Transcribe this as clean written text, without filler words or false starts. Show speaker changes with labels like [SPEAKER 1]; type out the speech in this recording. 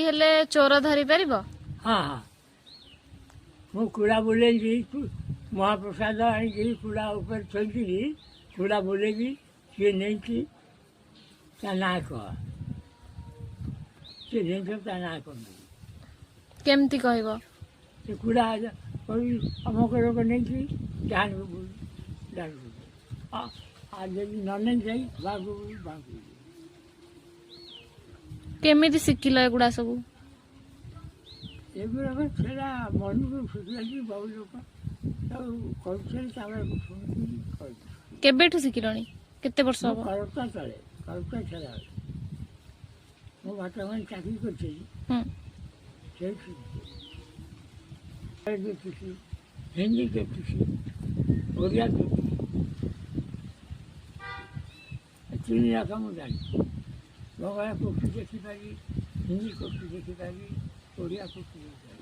[SPEAKER 1] ହେଲେ ଚୋର ଧରି ପାରିବ?
[SPEAKER 2] ହଁ ହଁ, ମୁଁ କୁଡ଼ା ବୁଲେଇକି ମହାପ୍ରସାଦ ଆଣିକି କୁଡ଼ା ଉପରେ ଥୋଇକିରି କୁଡ଼ା ବୁଲେଇକି କିଏ ନେଇଛି ତା ନାଁ କହ, କିଏ ନେଇଛ ତା ନାଁ କହ।
[SPEAKER 1] କେମିତି କହିବ?
[SPEAKER 2] ସେ କୁଡ଼ା କହିବି ଅମକ ଲୋକ ନେଇଛି, ଡାହାଣକୁ ଡାହାଣକୁ, ଆଉ ଯଦି ନ ନେଇଯାଇ ବାଁକୁ ବାଁକୁ।
[SPEAKER 1] କେମିତି ଶିଖିଲ ଏଗୁଡା ସବୁ?
[SPEAKER 2] ଏଗୁଡ଼ାକ ସେଟା ମନକୁ ଶିଖିଯାଇଛି, ବହୁ ଲୋକ ସବୁ କରୁଥିଲେ, ତାପରେ ଶୁଣିକି କରୁଛି।
[SPEAKER 1] କେବେଠୁ ଶିଖିଲଣି? କେତେ ବର୍ଷ
[SPEAKER 2] ମୁଁ
[SPEAKER 1] ହବ?
[SPEAKER 2] କରତା ତଳେ କରତା ଛଡ଼ା ମୁଁ ବର୍ତ୍ତମାନ ଚାକିରି କରିଥିଲି। ସେଇଠି ଜ୍ୟୋତିଷୀ, ହିନ୍ଦୀ ଜ୍ୟୋତିଷୀ, ଓଡ଼ିଆ ଜ୍ୟୋତିଷୀ, ଏ ତିନି ଯାକ ମୁଁ ଜାଣିଛି। ବଙ୍ଗଳା ପୋଥି ଦେଖିପାରିବି, ହିନ୍ଦୀ ପୋଥି ଦେଖିପାରିବି, ଓଡ଼ିଆ ପୋଥି ଦେଖିପାରିବି।